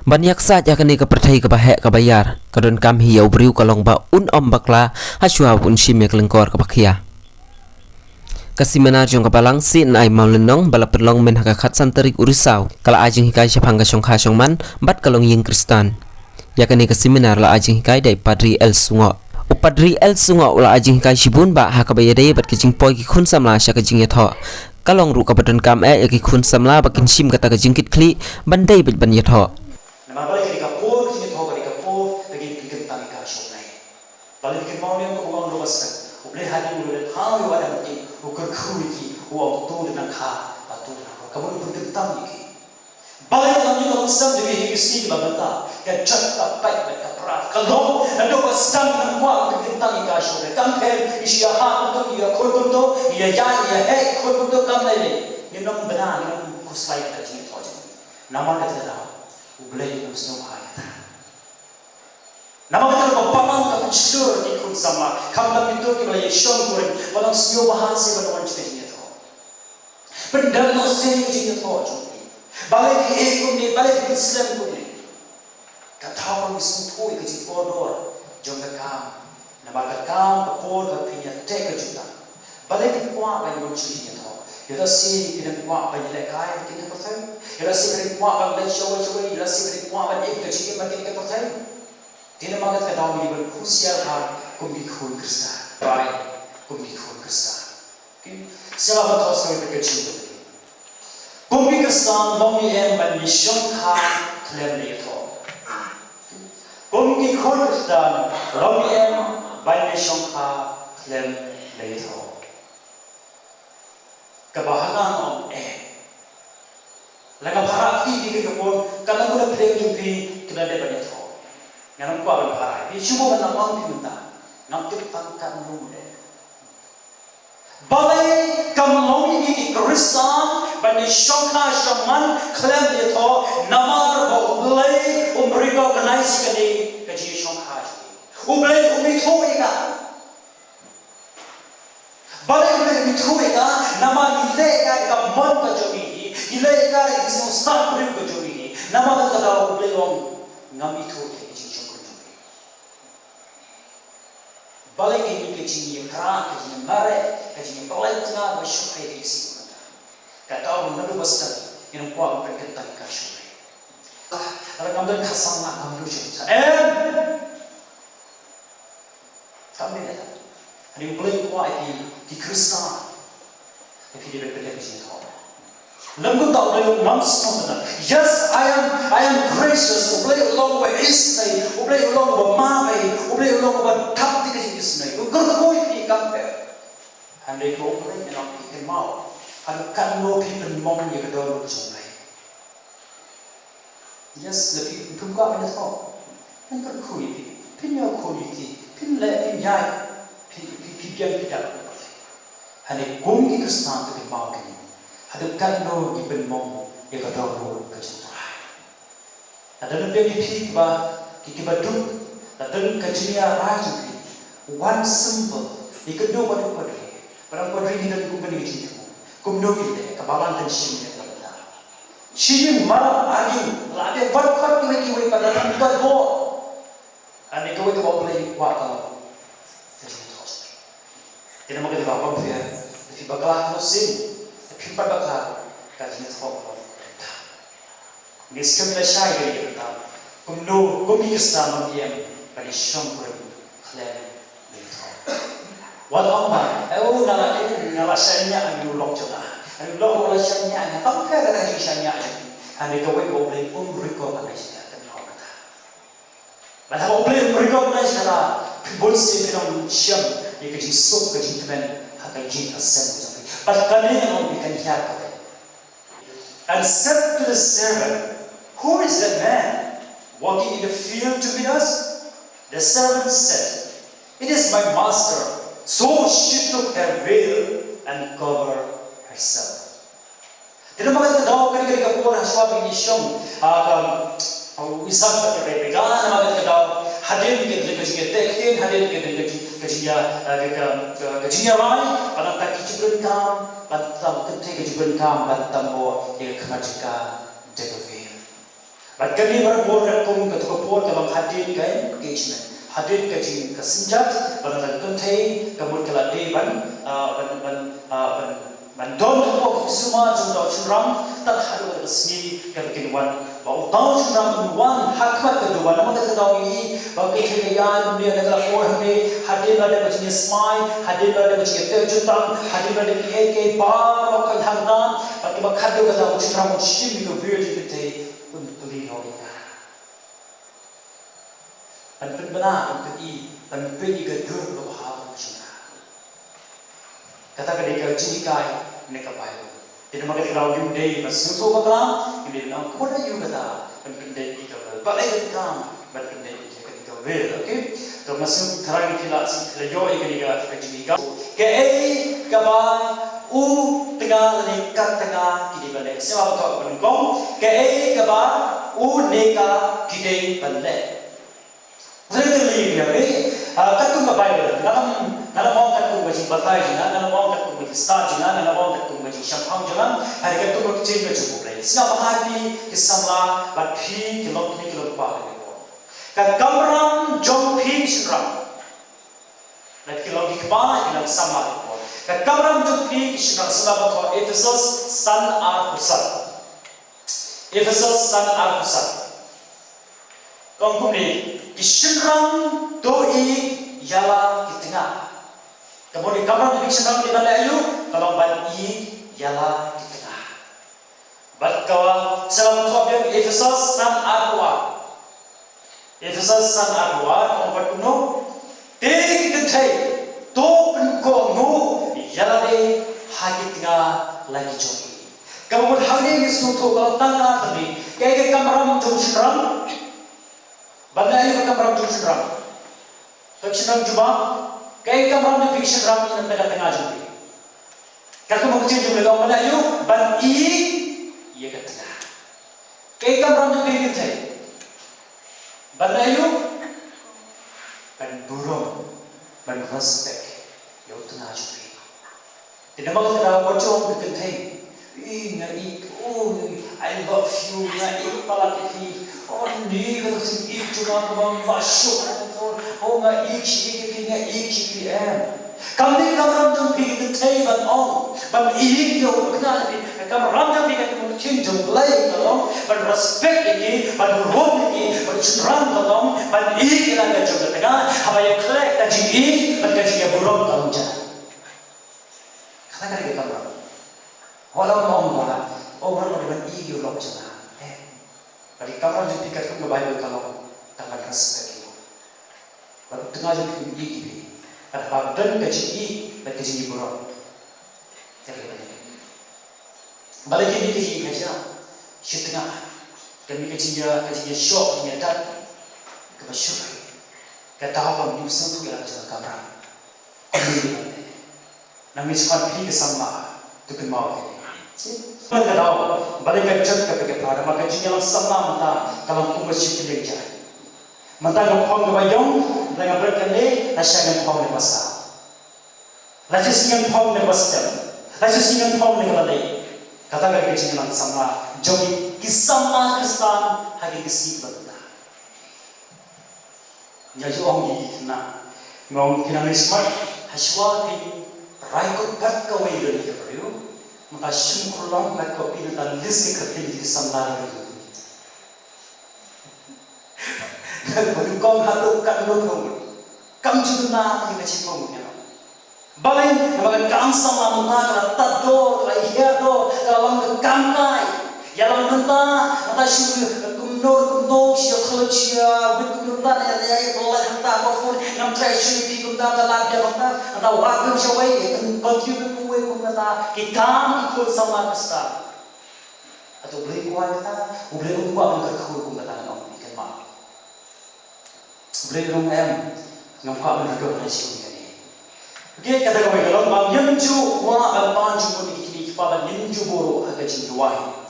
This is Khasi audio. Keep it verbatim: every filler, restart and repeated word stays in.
Ban ïaksaid ïa kane ka pyrthei kaba heh kaba ïar, ka donkam hi ïa u briew ka long ba un ym bakla hashwa ba un shim ïa ka lyngkor kaba khia. Ka seminar jong ka Balang C N I Mawlynnong ba la pynlong myn ha ka khatsan tarik u Risaw, ka la ai jinghikai shaphang ka shongkha shongman bad ka longïing Khristan. Ïa kane ka seminar la ai jinghikai da i Padri L Sungoh. U Padri L Sungoh u la ai jinghikai shibun bah ha kaba ïadei bad ka jingpoi ki khun samla sha ka jingïathoh. Ka long ruh kaba donkam eh ïa ki khun samla ba kin shim kata ka jingkitkhlieh ban dei bad ban ïathoh. Namar balei ka dei ka por ka jingïathoh, ka dei ka por ka jingpynkyntang ïa ka shong Blei. Balei phi kynmaw ne em kumba ong Noah Stan? U Blei hadien u la leh thaw ïa u Adam u Eve, u kyrkhu ïa ki, u ong to da na kha bad to da na kor. Ka mut u pynkyntang ïa ki. Balei ka long ïa ka long sem da ki hi ki sngi kiba mynta? Ka jot ka pait bad ka pra. Ka long naduh ba sdang ngi kwah pynkyntang ïa ka shong Blei. Kam pher ngi shu ïahap kumto, ngi ïakhun kumto, ngi ïaïaid, ngi ïaheh khun kumto, kam lei lei. Ngin ym bna, ngin ym khuslai ïa ka jingïathoh jong ngi. Namar kata ka daw U Blei um sngewbha ïa kata. Namar kata ka Balang ka pynshlur ïa ki khun samla, khamtam kito kiba la ïashong kurim, ba dang sngewbha seh ban wan sha ka jingïathoh. Pyndonkam seh ïa ka jingïathoh jong phi. Balei phi ïeh kumne, balei phi pynslem kumne. Ka daw ba ngi sngewthuh ïa ka jingkordor jong ka kam. Namar ka kam, ka por, ka pynïateh ka juh tam. Balei phi kwah ban wan sha ka jingïathoh? Ïoh lehse phi dang kwah ban ïalehkai ha kane ka pyrthei. Ïoh lehse phi dang kwah ban leit shawei shawei. Ïoh lehse phi dang kwah ban im ka jingim ha kane ka pyrthei. Te namar kata ka daw ngi dei ban husiar bha kum ki khun Khristan. Bai, kum ki khun Khristan. Okay? Sngewbha ban thoh sngewbha ka jingim. Kum ki Khristan long ngi em ban ïashongkha khlem da ïathoh. Kum ki khun Khristan long ngi em ban ïashongkha khlem da ïathoh. Kaba ha nga nga ong eh. Lada nga pharap kti kti ka por, ka long na pdeng jong phi, ki la dei ban ïathoh. Nga ngam kwah ban pharap. Phi shu ban ong phi mynta. Ngam tip tang katno de. Balei kam long ïa ngi ki Khristan ban ïashongkha shongman khlem da ïathoh, namar ba U Blei um recognize ïa kane ka jingïashongkha jong ngi. U Blei um ithuh ïa ka. Balei U Blei um ithuh ïa ka? Namar ngi leh ïa ka da ka mon ka jong ngi hi, ngi leh ïa ka da ka jingsngewsarong briew ka jong ngi hi. Namar kata ka daw U Blei u ong ngam ithuh ïa ka jingshongkurim jong ngi. Balei ka dei ka jingïakra, ka jingïamareh, ka jingïapyllait tnga kaba shyrkhei ka jingïaseng mynta. Ka daw naduh ba sdang ngin ym kwah ban pynkyntang ïa ka shong Blei. Ah, lada ngam don khatsan lak ngam don shuh. Em! Kam dei kata. Hynrei U Blei u kwah ïa phi ki Khristan. Ïa phi dei ban pynlong ka jingïathoh. Lym kumta U Blei u ong ngam sngewtynnat. Yes, I am, I am gracious. U Blei u long uba isynei. U Blei u long uba map ei. U Blei u long uba thap ïa ka jingisynei. U kyrkhu ïa phi kam pher. Hynrei ko U Blei ngi ong phi kynmaw. Haduh katno phi pynmong ïa ka dohnud jong U Blei. Yes, lada phi, phim kwah ban ïathoh. Phin kyrkhu ïa phi, phin ïakhun ïa ki, phin leh, phin ïaid, phi, phi, phi biang, phi dap. Hynrei kum ki Khristan to kynmaw kane. Haduh katno ngi pynmong ïa ka dohnud ka jong U Trai. Lada don biang ïa phi kiba, ki, kiba duk, lada don ka jingïarai jong phi. One symbol, ïakynduh bad u padri. Bad u padri ngi don kum kane ka jingthmu. Kumno ngin leh, ka Balang kan shim ïa ka bynta. Shi ïing mar ar ïing, la dei ban khot kiwei kiwei pat, la dang khot bor. Ani kawei kaba U Blei u kwah ka long ka jingthoh. Te namar kata ka daw phi, phi bakla ka long shisien, phi pat bakla ka jingthoh ka long. Ngi skhem lashai ka dei ka bynta. Kumno, kum ki Khristan ba ngi em, ba ngi shongkurim khlem da ïathoh. Wat ong ba, eh, u nga la, eh, nga la shaniah ha u lok jong nga. Ha u lok u la shaniah ha nga. Tang ka dei ka jingshaniah jong ngi. Hynrei kawei ba U Blei um recognize ïa ka, kynmaw kata. Bad haba U Blei um recognize ïa kata, phi bun sien phin ym shem ïa ka jingsuk ka jingkmen ha ka ïing ka sem ka jong phi. Bad kane ngan ong phi kan hiar kawei. And said to the servant, "Who is that man walking in the field to meet us?" The servant said, "It is my master." So she took her veil and covered herself. Te namar kata ka daw kane ka dei ka por hashwa ba ngi shong, ah, ka, ah, u Isak bad ka Rebeka, namar kata ka daw hadien ka dei ka jingïateh ktien, hadien ka dei ka jing, ka jingïa, ah, ka, ka, ka, ka jingïarai, bad nangta ki jingpynkam, bad nangta ka jingpynkam, bad nangta ïa ka khmat jong ka da ka veil. Bad kane barabor katkum kato ka por ka long hadien ka engagement, hadien ka jing ka synjat, bad lada ka kynthei ka mut ka la dei ban, ah, ban, ban, ah, ban, ban don hapoh ka kusuma jong uta u shynrang, tad haduh kata ka sngi kaba kin wan. Ba uta u shynrang un wan ha khmat ka dohnud, namar kata ka daw ngi i ba ka kynthei ka ïaid lyndet na ka la por hangne, hadien la dep ka jingïasmai, hadien la dep ka jingïateh jutang, hadien la dep kiei kiei baroh ka hangta, bad kaba khatduh kata u shynrang un shim ïa ka wir jong ka kynthei, un plie noh ïa ka. Ban pynbna, ban pyni, ban peit ïa ka dur kaba bha ba u shynrang. Kata ka dei ka jinghikai ne ka Baibl. Te namar kata ka daw ngim dei ban sngewthuh bakla, ngim dei ban ong kumno ïa kata, ban pyndep ïa ka Baibl. Balei ban kam ban pyndep ïa ka Baibl, okay? To nga sngewthuh tharai phi la, phi la ïoh ïa kane ka, ka jinghikai. Kaei kaba u tnga lane ka tnga ki dei ban leh. Sngewbha to ban kong. Kaei kaba u ne ka ki dei ban leh. Literally, ïa, eh, ah, katkum ka Baibl, nga lam, nga lam ong katkum ka jingbatai jong nga, nga lam ong katkum ka jingstad jong nga, nga lam ong katkum ka jingshemphang jong nga, hynrei katkum ka ktien ka jong U Blei. Sngap bha ïa phi ki samla, bad phi ki longkmie ki longkpa ha kane ka por. Ka kamram jong phi ki shynrang, lada ki long ki kpa, ki long samla ha kane ka por. Ka kamram jong phi ki shynrang, sngap bha, Ephesos san arphew san. Ephesos san arphew san. Ka ong kumne, ki shynrang to ïeit ïa la ki tnga. Ka mut ka kamram jong phi ki shynrang ki dei ban leh aïu, ka long ban ïeit ïa la ki tnga. Bad ka wa, sa la thoh biang Ephesos san arphew ar. Ephesos san arphew ar, ka ong pat kumno, te ki kynthei, to pynkohnguh ïa lade ha ki tnga la ki jong i. Kaba mut hangne ngi sngewthuh ka long tang ar tylli. Kaei ka kamram jong u shynrang? Ban leh aïu ka kamram jong u shynrang? Ka shynrang jubab, kaei ka kamram jong phi ki shynrang, ïa na ka tnga jong phi. Katkum ka ktien jong U Blei ka ong ban leh aïu, ban ïeit ïa ka tnga. Kaei ka kamram jong phi ki kynthei? Ban leh aïu? Ban burom, ban respect ïa u tnga jong phi. Te namar kata ka daw wat ong ki kynthei, "Ih, nga ïeit, oh, I love you, nga ïeit palat ïa phi. Oh, ne kata ka jingïeit jong nga kaba mlien shuh, oh, nga ïeit shi ïeit ïa phi, nga ïeit shi ïeit ïa phi." Em. Kam dei ka kamram jong phi ki kynthei ban ong, ban ïeit ïa u khynnah jong phi. Ka kamram jong phi katkum ka ktien jong U Blei ka long ban respect ïa ki, ban burom ïa ki, ban shynrang ka long ban ïeit ïa la ka jong ka tnga, haba ïa khleh ka jingïeit bad ka jingïaburom ka long janai. Kata ka dei ka kamram. Wat la ong ba, oh, ngan ong ban ïeit ïa u lok jong nga. Eh. Bad ka kamram jong phi katkum ka Baibl ka long, tang ban respect ïa u. Bad u tnga jong phi un ïeit ïa phi. Bad haba don ka jingïeit bad ka jingïaburom. Ka dei kane. Balei ngi mih ka jingïeit ha jrong? Shi tnga. Ka mih ka jingïa, ka jingïashoh, ka jingïadat kaba suk. Ka daw ba ngim sngewthuh ïa la ka jong ka kamram. Ka mih ka jingïadat. Nang mih shuwa phi ka samla, to kynmaw ïa kane. Ka daw, balei ka jot ka phi ka phra, namar ka jingïalang samla mynta ka long kum ka shi kylleng jait. Mynta nga phong kaba ïong, mynta nga bret kane, lashai ngan phong kaba saw. Lashai sngi ngan phong kaba stem. Lashai sngi ngan phong kaba lei. Kata ka dei ka jingïalang samla jong ki samla Khristan ha kine ki sngi ba mynta. Nga ju ong ïa ki khynnah, nga ong phin nang ïa smat, hashwa phin rai kut pat kawei ïa ka briew, mynta shim khulom pat ka phi, nangta list ka kyrteng ki samla ka briew. Ba dei kong haduh katno phew ngut. Kam ju kynmaw ïa ka shi phew ngut ïa. Balei, namar ka kam samla mynta ka la tad dor, ka la hiar dor, ka la long ka kam kai. Ïalang mynta, mynta shu kumno kumno shu khluit shu wit kumno mynta, ïa ïa ïa pynlait mynta ka phone, ngam trei shu ïa phi kumta, ka la dep mynta, mynta wad bym shawei, ïa kum continue bym uwei kum mynta, ki kam ki khun samla Khristan. Hato U Blei u kwah kata, U Blei um kwah ban kyrkhu kum kata, ngan ong ïa kynmaw. Blei ruh em, ngam kwah ban recognize ïa kane. Okay, kata kawei ka long ba ngim ju kwah ban pan jingmut ïa ki kmie ki kpa, ba ngim ju buh ruh ha ka jingduwai.